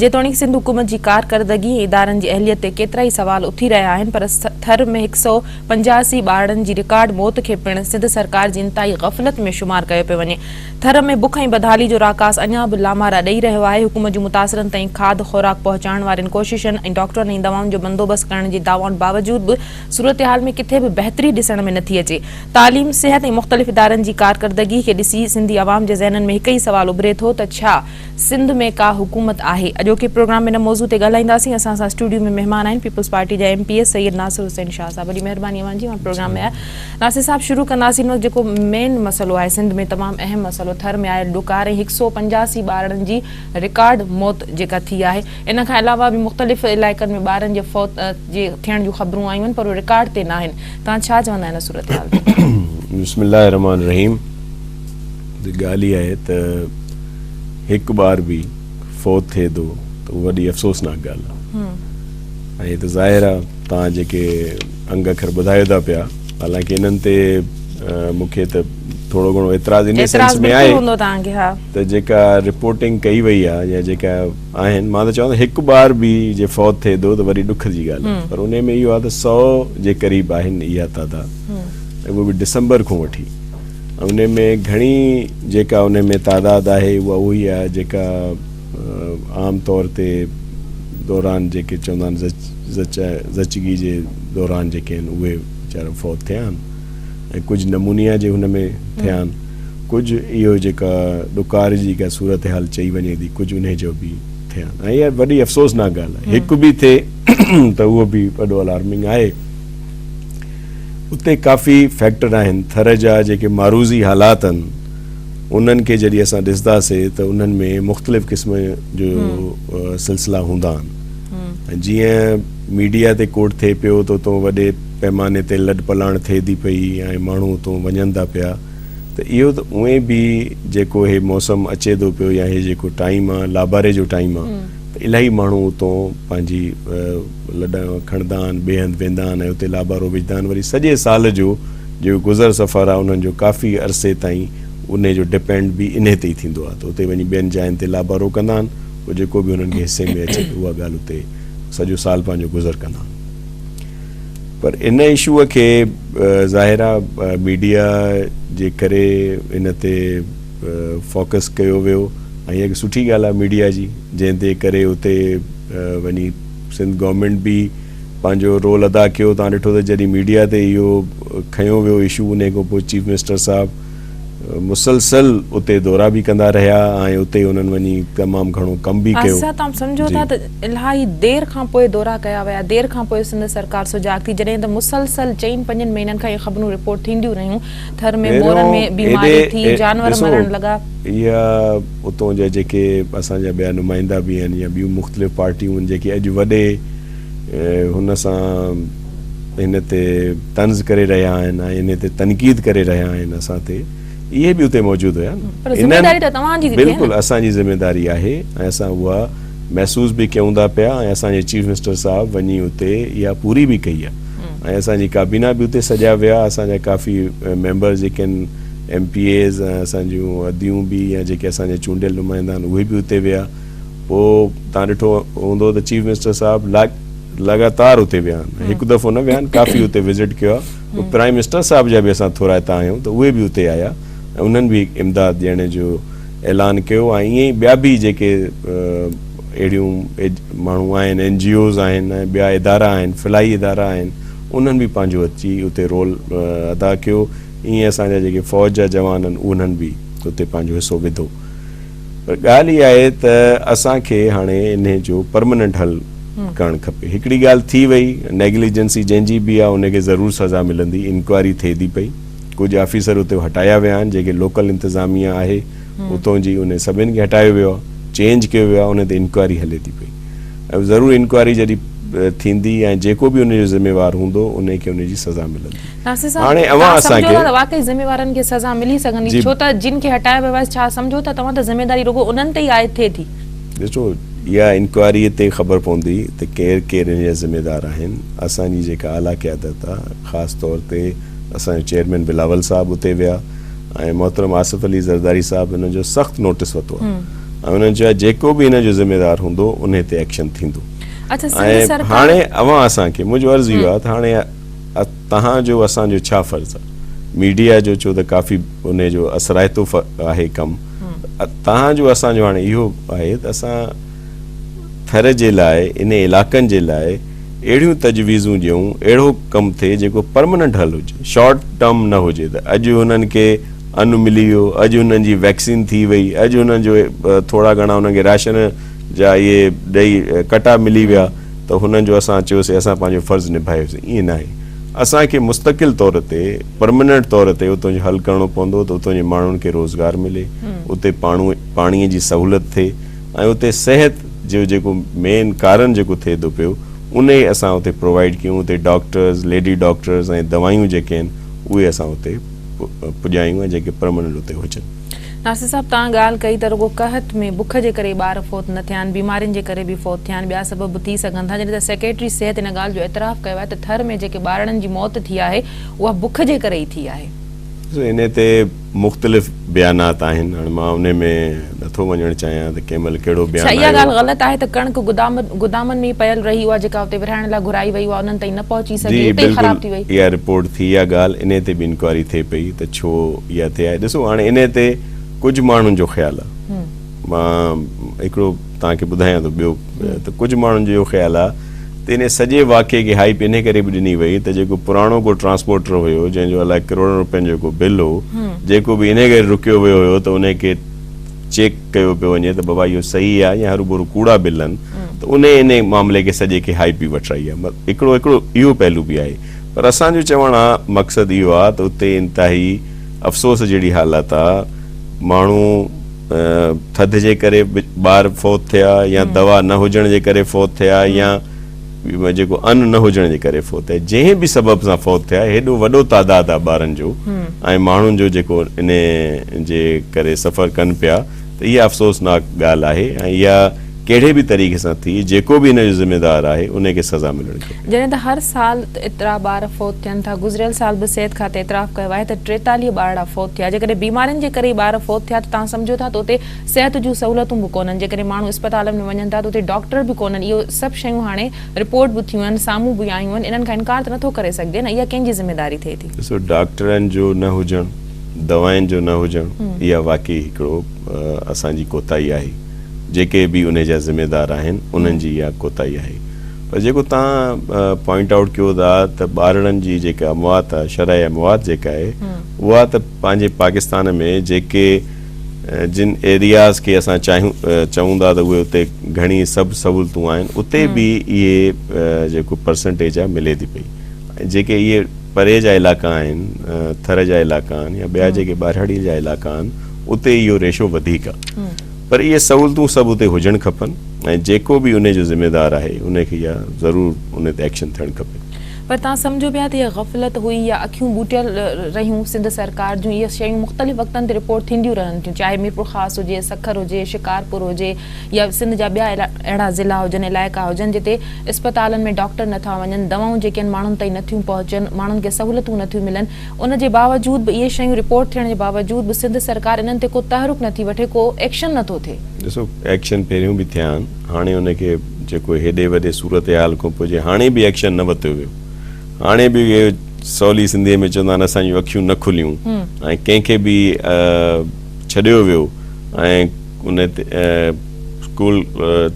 جيتوڻيڪ سنڌ حڪومت جي ڪارڪردگي ۽ ادارن جي اهليت تي ڪيترائي سوال اٿي رهيا آهن پر ٿر ۾ هڪ سئو 85 ٻارڙن جي رڪارڊ موت کي پڻ سنڌ سرڪار جي انتهائي غفلت ۾ شمار ڪيو پيو وڃي. ٿر ۾ بک ۽ بدحالي جو راڪاس اڃا به لامارا ڏئي رهيو آهي. حڪومت جون متاثرن تائين کاڌ خوراڪ پهچائڻ وارين ڪوششن ۽ ڊاڪٽرن ۽ دوائن جو بندوبست ڪرڻ جي دعوائن باوجود به صورتحال ۾ ڪٿي به بهتري ڏسڻ ۾ نٿي اچي. تعليم، صحت ۽ مختلف ادارن جي ڪارڪردگي کي ڏسي سنڌي عوام جي ذهنن ۾ هڪ ئي سوال اڀري ٿو ته ڇا سنڌ ۾ ڪا حڪومت آهي؟ اڄوڪي پروگرام ۾ ان موضوع تي ڳالهائينداسين. اسان سان اسٽوڊيو ۾ مهمان آهن پيپلز پارٽي جا ايم پي اي سيد ناصر حسين شاهه صاحب. وڏي مهرباني اوهان جي اوهان پروگرام ۾ آيا. ناصر صاحب شروع ڪنداسين هن وقت جيڪو مين مسئلو آهي سنڌ ۾ تمام اهم مسئلو ٿر ۾ آيل ڏڪار ۽ هڪ سئو 85 ٻارڙن جي رڪارڊ موت جيڪا ٿي آهي ان کان علاوه به مختلف علائقن ۾ ٻارن جي فوت جي ٿيڻ جون خبرون آيون آهن پر اهي رڪارڊ تي ناهن. توهان ڇا چوندا ان صورتحال تي؟ بسم الله الرحمٰن الرحيم ڳالهه اها آهي ته هڪ ٻار به فوت ٿئي ٿو ته اها وڏي افسوسناڪ ڳالهه آهي ۽ هي ته ظاهر آهي توهان جيڪي انگ اکر ٻڌايو ٿا پيا حالانڪه انهن تي مون کي ته ٿورو گهڻو اعتراض ان سينس ۾ آهي ته جيڪا رپورٽنگ ڪئي وئي آهي يا جيڪا آهن مان ته چوان ته هڪ ٻار به جي فوت ٿئي ٿو ته وڏي ڏک جي ڳالهه آهي پر ان ۾ اهو آهي ته 100 جي قريب آهن اها تعداد ۽ اهو به ڊسمبر کان وٺي ان ۾ گهڻي جيڪا ان ۾ تعداد آهي اها اهو ئي آهي جيڪا عام طور تي دوران جيڪي چوندا آهن زچگي جي دوران جيڪي آهن اهي ويچارا فوت ٿيا آهن ۽ ڪجهه نمونيا جي هن ۾ ٿيا آهن ڪجهه اهو جيڪا ڏڪار جي جيڪا صورتحال چئي وڃي ٿي ڪجهه انهي جو به ٿيا آهن ۽ اها وڏي افسوسناڪ ڳالهه آهي هڪ به ٿئي ته اهو به وڏو الارمنگ آهي. اتي ڪافي فيڪٽر آهن، ٿر جا جيڪي معروضي حالات آهن انهن کي جڏهن اسان ڏسنداسي ته انهن ۾ مختلف قسم جو سلسلا هوندا آهن ۽ جيئن ميڊيا تي ڪوٽ ٿئي پيو ته اتو وڏي پيماني تي لڏ پلاڻ ٿئي ٿي پئي ۽ ماڻهو اتو وڃن ٿا پيا ته اهو ته اونئين به جيڪو هي موسم اچي ٿو پيو يا هي جيڪو ٽائيم آهي لاباري جو ٽائيم آهي ته الاهي ماڻهو اتو پنهنجي لڏا کڻندا آهن، ٻئي هنڌ ويندا آهن ۽ اتي لابارو وجهندا آهن وري سڄي سال جو جيڪو گذر سفر آهي انهن جو ڪافي عرصي تائين انهي جو ڊپينڊ به انهي تي ئي ٿيندو آهي ته اتي وڃي ٻين جاين تي لابارو ڪندا آهن پوء جيڪو به انهن کي حصي ۾ اچي ته اها ڳالهه اتي سڄو سال پنهنجو گذر ڪندا آهن پر ان اشو کي ظاهر آهي ميڊيا جي ڪري ان تي فوڪس ڪيو ويو ۽ هڪ سٺي ڳالهه آهي ميڊيا جي جنهن تي ڪري اتي وڃي سنڌ گورنمينٽ به پنهنجو رول ادا ڪيو. توهان ڏٺو ته جڏهن ميڊيا تي اهو کنيو ويو اشو انهي کان پوء چيف منسٽر صاحب مسلسل اتي دورا به ڪندا رهيا ۽ اتي انهن وڃي تمام گهڻو ڪم به ڪيو. آصف صاحب توهان سمجهو ٿا ته الاهي دير کان پوء دورا ڪيا ويا، دير کان پوء سنڌ سرڪار سجاڳ ٿي، جڏهن ته مسلسل چئن پنجن مهينن کان اهي خبرون رپورٽ ٿينديون رهيون، ٿر ۾ مورن ۾ بيماري ٿي، جانور مرڻ لڳا. اها اتون جا جيڪي اسان جا ٻيا نمائندا به آهن يا ٻيون مختلف پارٽيون آهن جيڪي اڄ وڏي هن سان هن تي طنز ڪري رهيا آهن ۽ ان تي تنقيد ڪري رهيا آهن اسان تي اهي به اتي موجود هيا نه. پر ذميواري ته توهان جي ٿي ٿئي نه. بلڪل اسان جي ذميواري آهي ۽ اسان اها محسوس به ڪيون ٿا پيا ۽ اسان جي چيف منسٽر صاحب وڃي اتي اها پوري به ڪئي آهي ۽ اسان جي ڪابينا به اتي سڄا ويا اسان جا ڪافي ميمبرز جيڪي آهن ايم پي ايز ۽ اسان جون اديون به يا جيڪي اسان جا چونڊيل نمائندا آهن اهي به اتي ويا پوء توهان ڏٺو هوندو ته چيف منسٽر صاحب لڳاتار اتي ويا آهن هڪ دفعو نه ويا آهن ڪافي اتي وزٽ ڪيو آهي پوء پرائم منسٽر صاحب جا به اسان ٿورائتا آهيون ته اهي به اتي آيا ۽ انهن به امداد ڏيڻ جو اعلان ڪيو ۽ ائين ئي ٻيا به جيڪي اهڙيون ماڻهو آهن اين جي اوز آهن ۽ ٻيا ادارا آهن فلاحي ادارا آهن انهن به پنهنجو اچي اتي رول ادا ڪيو ائين اسان جا جيڪي فوج جا جوان آهن انهن به اتي پنهنجو حصو وڌو پر ڳالهه اها آهي ته اسان کي هاڻي انهي جو پرمننٽ حل ڪرڻ کپي. هڪڙي ڳالهه ٿي وئي، نيگليجنسي جنهن جي به آهي ان کي ضرور سزا ملندي، انڪوائري ٿئي ٿي پئي، ڪجهه آفيسر اتي هٽايا ويا آهن، جيڪي لوڪل انتظاميا آهي اتون جي انهي سڀن کي هٽايو ويو آهي، چينج ڪيو ويو آهي، انهي تي انڪوائري هلي ٿي پئي ۽ ضرور انڪوائري جڏهن ٿيندي ۽ جيڪو به ان جو ذميوار هوندو انهي کي ان جي سزا ملندي. ناصر صاحب هاڻي اوهان توهان اسان سمجهو کي ٿا ته واقعي ذميوارن کي سزا ملي سگهندي جي ڇو ته جن کي هٽايو ويو آهي ڇا سمجهو ٿا توهان ته ذميداري رڳو انهن تي ئي عائد ٿئي ٿي. ڏسو اها انڪوائري تي خبر پوندي ته ڪير ڪير ان جا ذميدار آهن اسان جي جيڪا اعليٰ قيادت آهي خاص طور تي اسان جو چيئرمين بلاول صاحب اتي ويا ۽ محترم آصف علي زرداري صاحب ان جو سخت نوٽس ورتو آهي ۽ انهن چيو آهي جيڪو به ان جو ذميدار هوندو انهي تي ايڪشن ٿيندو اڇا سنڌ ۽ سرڪار هاڻي اوهان اسان کي منهنجو عرض اهو آهي ته هاڻي توهان جو اسان جو ڇا فرض آ؟ ميڊيا جو ڇو ته ڪافي انهي جو اثرائتو آهي ڪم توهان جو اسان جو هاڻي اهو آهي ته اسان ٿر جي لاء انهي علائقن جي لاء اهڙيون تجويزون ڏيون اهڙو ڪم ٿئي جيڪو پرمننٽ حل هجي شارٽ ٽرم نه هجي ته اڄ هنن کي ان ملي ويو اڄ هنن جي ويڪسين ٿي وئي اڄ هنن جو ٿورا گهڻا هنن کي راشن جا اهي ڏئي ڪٽا ملي ويا ته هنن جو اسان چيوسين اسان پنهنجو فرض نڀايوسين ائين ناهي اسان کي مستقل طور تي پرمننٽ طور تي اتان جو حل ڪرڻو پوندو ته اتان جي ماڻهن کي روزگار ملي اتي پاڻي جي سهولت ٿئي ۽ اتي صحت جو جيڪو مين ڪارڻ جيڪو ٿئي ٿو پيو انهي اسان اتي پرووائيڊ ڪيون اتي ڊاڪٽرز ليڊي ڊاڪٽرز ۽ دوائيون جيڪي آهن اهي اسان اتي پڄايون ۽ جيڪي پرمننٽ اتي هجن. ناصر صاحب توهان ڳالهه ڪئي ته رڳو قحط ۾ بک جي ڪري ٻار فوت نه ٿيا آهن بيمارين جي ڪري به فوت ٿيا آهن ٻيا سبب به ٿي سگهن ٿا جڏهن ته سيڪريٽري صحت ان ڳالهه جو اعتراف ڪيو آهي ته ٿر ۾ جيڪي ٻارڙن جي موت ٿي آهي اها بک جي ڪري ئي ٿي آهي. ڏسو انهي تي مختلف بيانات آهن هاڻي مان انهي ۾ نٿو وڃڻ چاهيان ته ڪنهن مهل ڪهڙو ڇا بيان اها آيو. ڳالهه غلط آهي ته ڪڻڪ گدام گدامن ۾ ئي پيل رهي اها جيڪا اتي ورهائڻ لاء گهرائي وئي اها انهن تائين نه پهچي جي سگهي اتي ئي بلڪل خراب ٿي وئي. اها رپورٽ ٿي اها ڳالهه انهي تي به انڪوائري ٿئي پئي ته ڇو اها ٿي آهي ڏسو هاڻي انهي تي ڪجهه ماڻهن جو خيال آهي مان هڪڙو توهان کي ٻڌايان ٿو ٻيو ته ڪجهه ماڻهن جو اهو خيال آهي ته انهي سڄي واقعي کي هائپ انهي ڪري به ڏني وئي ته جيڪو پراڻو ڪو ٽرانسپورٽر هيو جنهن جو الائي ڪروڙن روپين جو ڪو بل هو جيڪو به انهي ڪري رڪيو ويو هيو ته انهي کي چيڪ ڪيو پيو وڃي ته بابا اهو صحيح آهي يا هروڀرو ڪوڙا بل آهن ته انهي انهي معاملي کي سڄي کي هائپ به وٺرائي آهي هڪڙو هڪڙو اهو پهلو به آهي پر اسان جو چوڻ آ مقصد اهو آ ته اتي انتهائي افسوس جهڙي حالت آ ماڻهو ٿڌ جي ڪري ٻار فوت ٿيا يا دوا نه هجڻ جي ڪري فوت ٿيا يا جيڪو ان نه هجڻ جي ڪري فوت ٿيا جنهن به سبب سان فوت ٿيا هيڏو وڏو تعداد آ ٻارن جو ۽ ماڻهن جو جيڪو ان جي ڪري سفر ڪن پيا ته اها افسوسناڪ ڳالهه آهي ۽ اها ڪهڙي به طريقي سان ٿي جيڪو به ان جو ذميدار آهي ان کي سزا ملڻ کپي. جڏهن ته هر سال ايترا ٻار فوت ٿين ٿا، گذريل سال به صحت کاتي اعتراف ڪيو آهي ته 43 ٻارڙا فوت ٿيا، جيڪڏهن بيمارين جي ڪري ئي ٻار فوت ٿيا ته توهان سمجهو ٿا ته اتي صحت جون سهولتون به ڪونهن، جيڪڏهن ماڻهو اسپتالن ۾ وڃن ٿا ته اتي ڊاڪٽر به ڪونهن، اهو سڀ شيون هاڻي رپورٽ به ٿيون آهن، سامهون به آيون آهن، انهن کان انڪار ته نٿو ڪري سگهجي نه، اها ڪنهن جي ذميداري ٿئي ٿي؟ ڏسو ڊاڪٽرن جو نه هجڻ، دوائن جو نه هجڻ اها واقعي هڪڙو اسان جي ڪوتاهي آهي. جيڪي به انهي جا ذميدار آهن انهن جي اها ڪوتاهي آهي. پر جيڪو توهان پوائنٽ آئوٽ ڪيو ٿا ته ٻارڙن جي جيڪا اموات آهي، شرح اموات جيڪا آهي اها ته پنهنجي پاڪستان ۾ جيڪي جن ايرياز کي اسان چاهيون چئون ٿا ته اهي اتي گهڻي سڀ سهولتون آهن اتي به اهي جيڪو پرسنٽيج آهي ملي ٿي پئي ۽ جيڪي اهي پري جا علائقا آهن ٿر جا علائقا آهن يا ٻيا جيڪي ٻهراڙي جا علائقا آهن اتي اهو ريشو وڌيڪ آهي پر اهي سهولتون سڀ اتي هجڻ کپن ۽ جيڪو به انهي جو ذميدار آهي انهي کي اها ضرور انهي تي ايڪشن ٿيڻ کپي. پر توهان سمجهو پيا ته اها غفلت هئي يا اکيون ٻوٽيل رهيون سنڌ سرڪار جون اهي شيون مختلف وقتن تي رپورٽ ٿينديون رهن ٿيون چاهي ميرپورخاص هجي سکر هجي شڪارپور هجي يا سنڌ جا ٻيا اهڙا ضلعا هجن علائقا هجن جتي اسپتالن ۾ ڊاڪٽر نٿا وڃن دوائون جيڪي آهن ماڻهن تائين نٿيون پهچن ماڻهن کي سهولتون نٿيون ملن ان جي باوجود به اهي شيون رپورٽ ٿيڻ جي باوجود به سنڌ سرڪار انهن تي ڪو تحرڪ نٿي وٺي ڪو ايڪشن نٿو ٿئي. ڏسو ايڪشن پهريون به ٿيا آهن هاڻي ان کي جيڪو هيڏي وڏي صورتحال کان پوء جي هاڻي به ايڪشن نه ورتو ويو هاڻي به اهي سولي سنڌي ۾ چوندا آهن اسان جون اکيون نه کليون ۽ ڪنهن کي به ڇڏيو ويو ۽ ان تي ڪول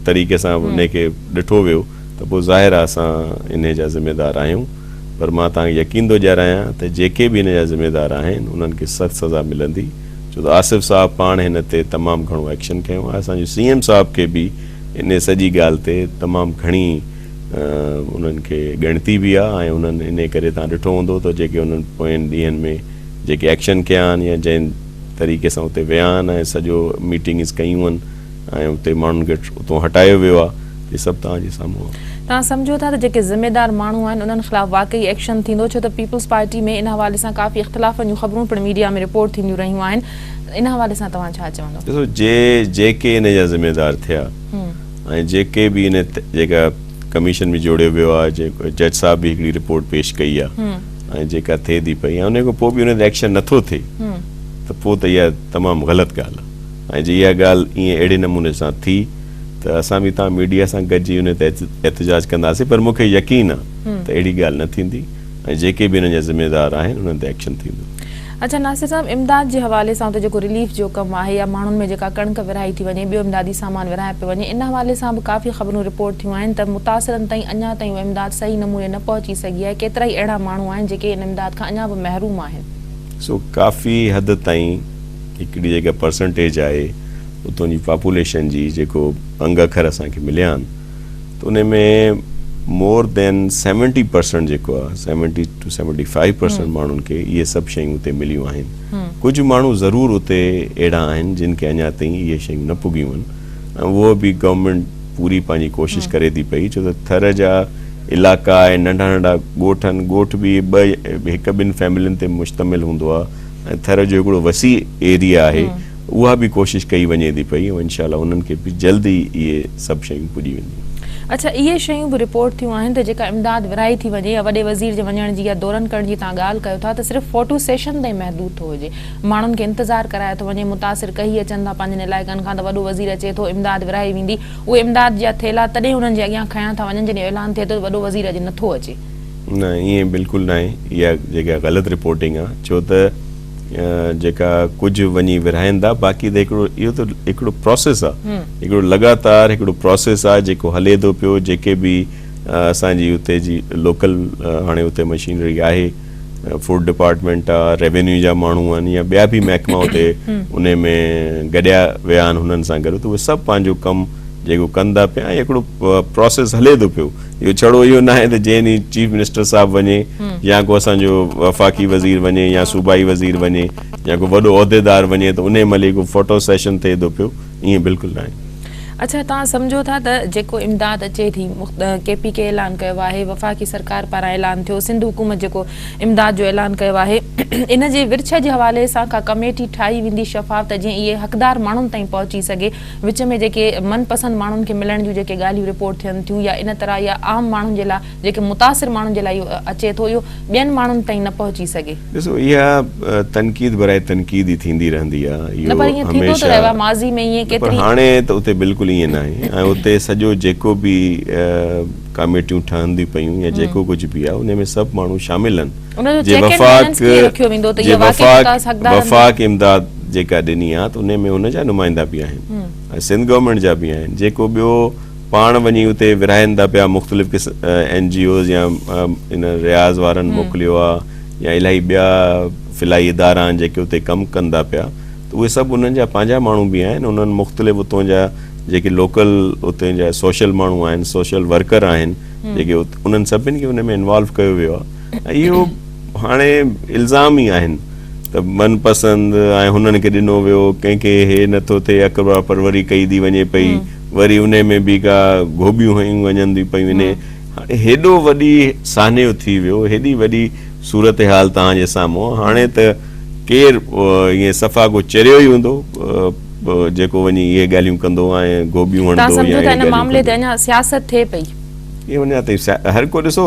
طريقي سان ان کي ڏٺو ويو ته پوء ظاهر آهي اسان انهي جا ذميدار آهيون پر مان توهان کي يقين ٿو ڏيارايان ته جيڪي به ان جا ذميدار آهن انهن کي سخت سزا ملندي ڇو ته آصف صاحب پاڻ هن تي تمام گهڻو ايڪشن کنيو آهي اسان جو سي ايم صاحب کي به انهي سڄي ڳالهه تي تمام گهڻي انهن کي ڳڻتي به آهي ۽ انهن انهي ڪري توهان ڏٺو هوندو ته جيڪي انهن پوئين ڏينهن ۾ جيڪي ايڪشن ڪيا آهن يا جنهن طريقي سان اتي ويا آهن ۽ سڄو ميٽنگز ڪيون آهن ۽ اتي ماڻهن کي اتو هٽايو ويو آهي اهي سڀ توهان جي سامهون آهي. توهان سمجهو ٿا ته جيڪي ذميدار ماڻهو آهن انهن خلاف واقعي ايڪشن ٿيندو ڇو ته پيپلز پارٽي ۾ ان حوالي سان ڪافي اختلافن جون خبرون پڻ ميڊيا ۾ رپورٽ ٿينديون رهيون آهن ان حوالي سان توهان ڇا چوندو؟ ڏسو جي جيڪي ان جا ذميدار ٿيا ۽ جيڪي به ان جيڪا ڪميشن به جوڙيو ويو آهي جيڪو جج صاحب به هڪڙي رپورٽ پيش ڪئي آهي ۽ جيڪا ٿئي ٿي پئي ۽ ان کان پوء به ان تي ايڪشن نٿو ٿئي ته پوء ته اها تمام غلط ڳالهه آهي ۽ جي اها ڳالهه ائين اهڙي نموني سان ٿي ته اسان به توهان ميڊيا سان گڏجي ان تي احتجاج ڪنداسين پر مون کي يقين آهي ته اهڙي ڳالهه نه ٿيندي ۽ جيڪي به انهن جا ذميدار آهن انهن تي ايڪشن ٿيندو. اڇا ناصر صاحب امداد جي حوالي سان اتي جيڪو رليف جو ڪم آهي يا ماڻهن ۾ جيڪا ڪڻڪ ورهائي ٿي وڃي ٻيو امدادي سامان ورهايو پيو وڃي ان حوالي سان به ڪافي خبرون رپورٽ ٿيون آهن ته متاثرن تائين اڃا تائين اها امداد صحيح نموني نه پهچي سگهي آهي ڪيترائي اهڙا ماڻهو آهن جيڪي ان امداد کان اڃا به محروم آهن. سو ڪافي حد تائين هڪڙي جيڪا پرسنٽيج آهي اتون جي پاپوليشن جي جيڪو انگ اکر اسان کي مليا آهن ته ان ۾ مور دين سيونٽي پرسنٽ جيڪو آهي seventy two seventy five percent ماڻهن کي اهي سڀ شيون اتي مليون آهن ڪجهه ماڻهو ضرور اتي اهڙا آهن جن کي اڃا تائين اهي شيون نه پڳيون آهن ۽ اهو به گورنمينٽ پوري پنهنجي ڪوشش ڪري ٿي پئي ڇو ته ٿر جا علائقا ۽ ننڍا ننڍا ڳوٺ آهن ڳوٺ به ٻه هڪ ٻن فيملين تي مشتمل هوندو آهي ۽ ٿر جو هڪڙو وسيع ايريا آهي اها به ڪوشش ڪئي وڃي ٿي پئي ۽ انشاء الله انهن کي به جلد ئي اهي سڀ شيون پڄي وينديون. اڇا اهي شيون به رپورٽ ٿيون آهن ته جيڪا امداد ورهائي ٿي وڃي يا وڏي وزير جي وڃڻ جي يا دورن ڪرڻ جي توهان ڳالهه ڪيو ٿا ته صرف فوٽو سيشن تائين محدود ٿو هجي ماڻهن کي انتظار ڪرايو ٿو وڃي متاثر ڪهي اچن ٿا پنهنجن علائقن کان ته وڏو وزير اچي ٿو امداد ورهائي ويندي اهي امداد جا ٿيلها تڏهن انهن جي اڳيان کنيا ٿا وڃن جڏهن اعلان ٿئي ٿو ته وڏو وزير اڄ نٿو اچي. نه ائين بلڪل ناهي اها جيڪا غلط رپورٽنگ آهي ڇو ته جيڪا ڪجهه وڃي ورهائين ٿا باقي ته هڪڙو اهو ته هڪڙو پروسيس آ هڪڙو لڳاتار هڪڙو پروسيس آ جيڪو هلي ٿو پيو جيڪي به اسان جي اتي جي لوڪل هاڻي اتي مشينري آهي فوڊ ڊپارٽمينٽ آ ريونيو جا ماڻهو آهن يا ٻيا به محڪما اتي ان ۾ گڏيا ويا آهن هنن سان گڏ ته اهي سڀ پنهنجو ڪم جيڪو ڪن ٿا پيا ۽ هڪڙو پروسيس هلي ٿو پيو اهو ڇڙو اهو ناهي ته جنهن ڏينهن چيف منسٽر صاحب وڃي يا ڪو اسان جو وفاقي وزير وڃي يا صوبائي وزير وڃي يا ڪو وڏو عهديدار وڃي ته انهي مهل ئي ڪو فوٽو سيشن ٿئي ٿو پيو ائين بلڪل ناهي. اڇا توهان سمجهو ٿا ته جيڪو امداد اچي ٿي ڪي پي ڪي اعلان ڪيو آهي وفاقي سرڪار پاران اعلان ٿيو سنڌ حڪومت جيڪو امداد جو اعلان ڪيو آهي ان جي ورڇ جي حوالي سان ڪا ڪميٽي ٺاهي ويندي شفاف ته جيئن اهي حقدار ماڻهن تائين پهچي سگهي وچ ۾ جيڪي من پسند ماڻهن کي ملڻ جون جيڪي ڳالهيون رپورٽ ٿين ٿيون يا ان طرح يا عام ماڻهن جي لاء جيڪي متاثر ماڻهن جي لاء اهو اچي ٿو اهو ٻين ماڻهن تائين نه پهچي سگهي. ڏسو اها تنقيد برائي تنقيد ئي ٿيندي رهندي آ نه پر اهو ائين ٿيندو ته رهيو هميشه آ ماضي ۾ ائين نه پر ڪيتري. هاڻي ته اتي بلڪل ائين ناهي ۽ اتي سڄو جيڪو به ڪاميٽيون ٺهنديون پيون يا جيڪو ڪجهه به آ انهي ۾ سڀ ماڻهو شامل آهن. ان جو جي چيڪ اينڊ وفاق بيلنس ڪيئن رکيو ويندو ته جي اهي واقعي وفاق متاثر حقدار آهن؟ وفاق امداد جيڪا ڏني آ ته انهي ۾ ان جا نمائندا به آهن ۽ سنڌ گورنمينٽ جا به آهن جيڪو ٻيو پاڻ وڃي اتي ورهائين ٿا پيا مختلف قسم اين جي اوز يا ان رياض وارن موڪليو آ يا الاهي ٻيا فلاحي ادارا آهن جيڪي اتي ڪم ڪن ٿا پيا ته اهي سڀ انهن جا پنهنجا ماڻهو به آهن انهن مختلف اتون جا جيڪي لوڪل اتي جا سوشل ماڻهو آهن سوشل ورڪر آهن جيڪي انهن سڀني کي ان ۾ انوالو ڪيو ويو آهي ۽ اهو هاڻي الزام ئي آهن ته من پسند ۽ هنن کي ڏنو ويو ڪنهن کي هي نٿو ٿئي اقربا پروري ڪئي ٿي وڃي پئي وري انهي ۾ به ڪا گهوٻيون هنيون وڃن ٿيون پيون انهي هاڻي هيڏو وڏي سانحو ٿي ويو هيڏي وڏي صورتحال توهان جي سامهون هاڻي ته ڪير ائين صفا ڪو چريو ئي هوندو جيڪو وڃي اهي ڳالهيون ڪندو ۽ گهوٻيون توهان هڻندو سمجهو يا ٿا اهي ان ڳالهيون معاملي تي ڪندو. اڃا سياست ٿئي پئي. اهو اڃا تائين هر ڪو ڏسو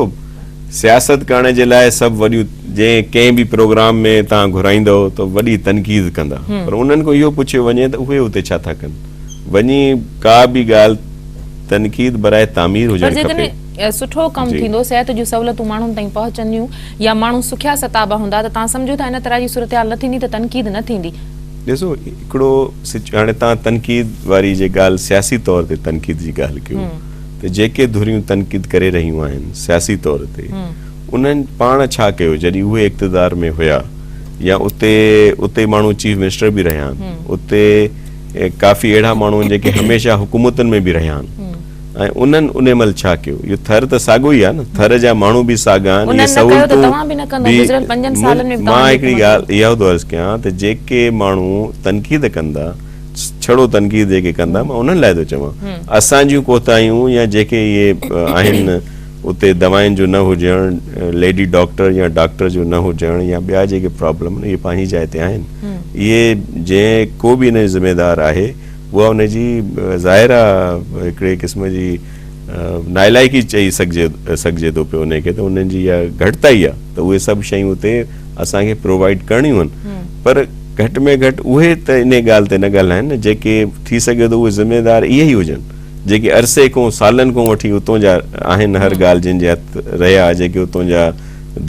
سياست ڪرڻ جي لاء سڀ وڏيون جنهن ڪنهن به پروگرام ۾ توهان گهرائيندؤ ته وڏي تنقيد ڪندا پر انهن کان اهو پڇيو وڃي ته اهي اتي ڇا ٿا ڪن وڃي ڪا به ڳالهه تنقيد براء تعمير پر هجڻ کپي. جيڪڏهن سٺو ڪم جي. ٿيندو صحت جون سهولتون ماڻهن تائين پهچنديون يا ماڻهو سکيا ستابا هوندا ته توهان سمجهو ٿا ان طرح جي صورتحال نه ٿيندي ته تنقيد نه ٿيندي. ڏسو هڪڙو هاڻي توهان تنقيد واري جي ڳالهه سياسي طور تي تنقيد جي ڳالهه ڪيو ته جيڪي ڌريون تنقيد ڪري رهيون آهن سياسي طور تي انهن پاڻ ڇا ڪيو جڏهن اهي اقتدار ۾ هيا يا اتي اتي ماڻهو چيف منسٽر به رهيا آهن اتي ڪافي اهڙا ماڻهو آهن جيڪي هميشه حڪومتن ۾ به رهيا آهن ۽ انهن ان مهل ڇا ڪيو اهو ٿر ته ساڳيو ئي آهي نه ٿر جا ماڻهو به ساڳا آهن اهي انهن نه ڪيو ته سهولتون توهان به نه ڪندو به گذريل پنجن سالن ۾ به مان توهان جي هڪڙي حڪومت ڳالهه اها ٿو عرض ڪيان ته جيڪي ماڻهو تنقيد ڪندا ڇڙو تنقيد جيڪي ڪندا مان انهن لاء ٿو چوان اسان جون ڪوتاهيون يا جيڪي اهي آهن اتي دوائن جو نه هجڻ ليڊي ڊاڪٽر يا ڊاڪٽر جو نه هجڻ يا ٻيا جيڪي پرابلم اهي پنهنجي جاء تي آهن اهي جنهن ڪو به ان جو ذميدار آهي اها ان جي ظاهر آهي هڪڙي قسم جي نالائقي چئي سگهجي سگهجي ٿو پيو ان کي ته انهن جي اها گهٽتائي آهي ته اهي سڀ شيون اتي اسان کي پرووائيڊ ڪرڻيون آهن پر گهٽ ۾ گهٽ اهي ته انهي ڳالهه تي نه ڳالهائن نه جيڪي ٿي سگهي ٿو اهي ذميدار اهي ئي هجن جيڪي عرصي کون سالن کون وٺي اتون جا آهن هر ڳالهه جن جي هٿ رهيا جيڪي اتون جا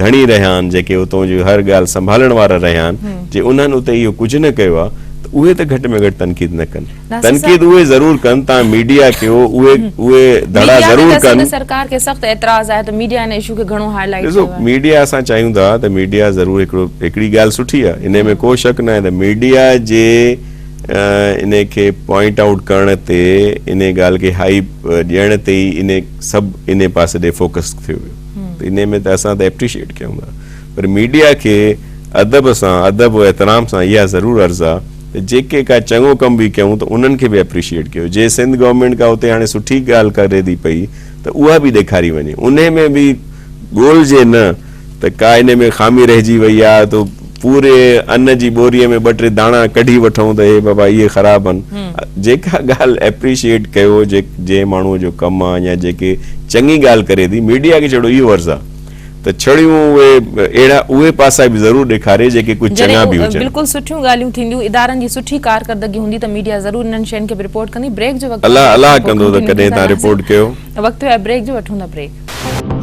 ڌڻي رهيا آهن جيڪي اتون جي هر ڳالهه سنڀالڻ وارا رهيا آهن جي انهن اتي اهو ڪجهه نه ڪيو آهي ته اهي ته گهٽ ۾ گهٽ تنقيد نه ڪن تنقيد اهي ضرور ڪن تان ميڊيا ڪيو اهي اهي ڌڙا ضرور ڪن. سرڪار کي سخت اعتراض آهي ته ميڊيا ان اشو کي گهڻو هاء لائيٽ ڏسو ميڊيا اسان چاهيون ٿا ته ميڊيا ضرور هڪڙو هڪڙي ڳالهه سٺي آهي انهي ۾ ڪو شڪ ناهي ته ميڊيا جي انهي کي پوائنٽ آئوٽ ڪرڻ تي انهي ڳالهه کي هائي ڏيڻ تي ئي انهي سڀ انهي پاسي ڏي فوڪس ٿيو ويو ته انهي ۾ ته اسان ته اپريشيئيٽ ڪيون ٿا پر ميڊيا کي ادب سان ادب و احترام سان اها ضرور عرض آهي ته جيڪي ڪا چڱو ڪم به ڪيون ته انهن کي به اپريشيئيٽ ڪيو جي سنڌ گورنمينٽ ڪا اتي هاڻي سٺي ڳالهه ڪري ٿي پئي ته اها به ڏيکاري وڃي انهي ۾ به ڳولجي نه ته ڪا انهي ۾ خامي رهجي وئي آهي ته پوري ان جي ٻوري ۾ ٻه ٽي داڻا ڪڍي وٺون ته هي بابا اهي خراب آهن جيڪا ڳالهه اپريشيئيٽ ڪيو جنهن ماڻهو جو ڪم آهي يا جيڪي چڱي ڳالهه ڪري ٿي ميڊيا کي ڇڙو اهو عرض آهي ته ڇڙيون اهي اهڙا اهي پاسا به ضرور ڏيکاري جيڪي ڪجهه چڱا به جڏهن هجن. بلڪل سٺيون ڳالهيون ٿينديون ادارن جي سٺي ڪارڪردگي هوندي ته ميڊيا ضرور انهن شين کي به رپورٽ ڪندي بريڪ جو وقت الله ٿيو الله آهي پوء ڪندو ته ڪنٽينيو ڪڏهن ڪندا تان رپورٽ ڪيو. وقت ٿيو آهي بريڪ جو وٺون ٿا بريڪ.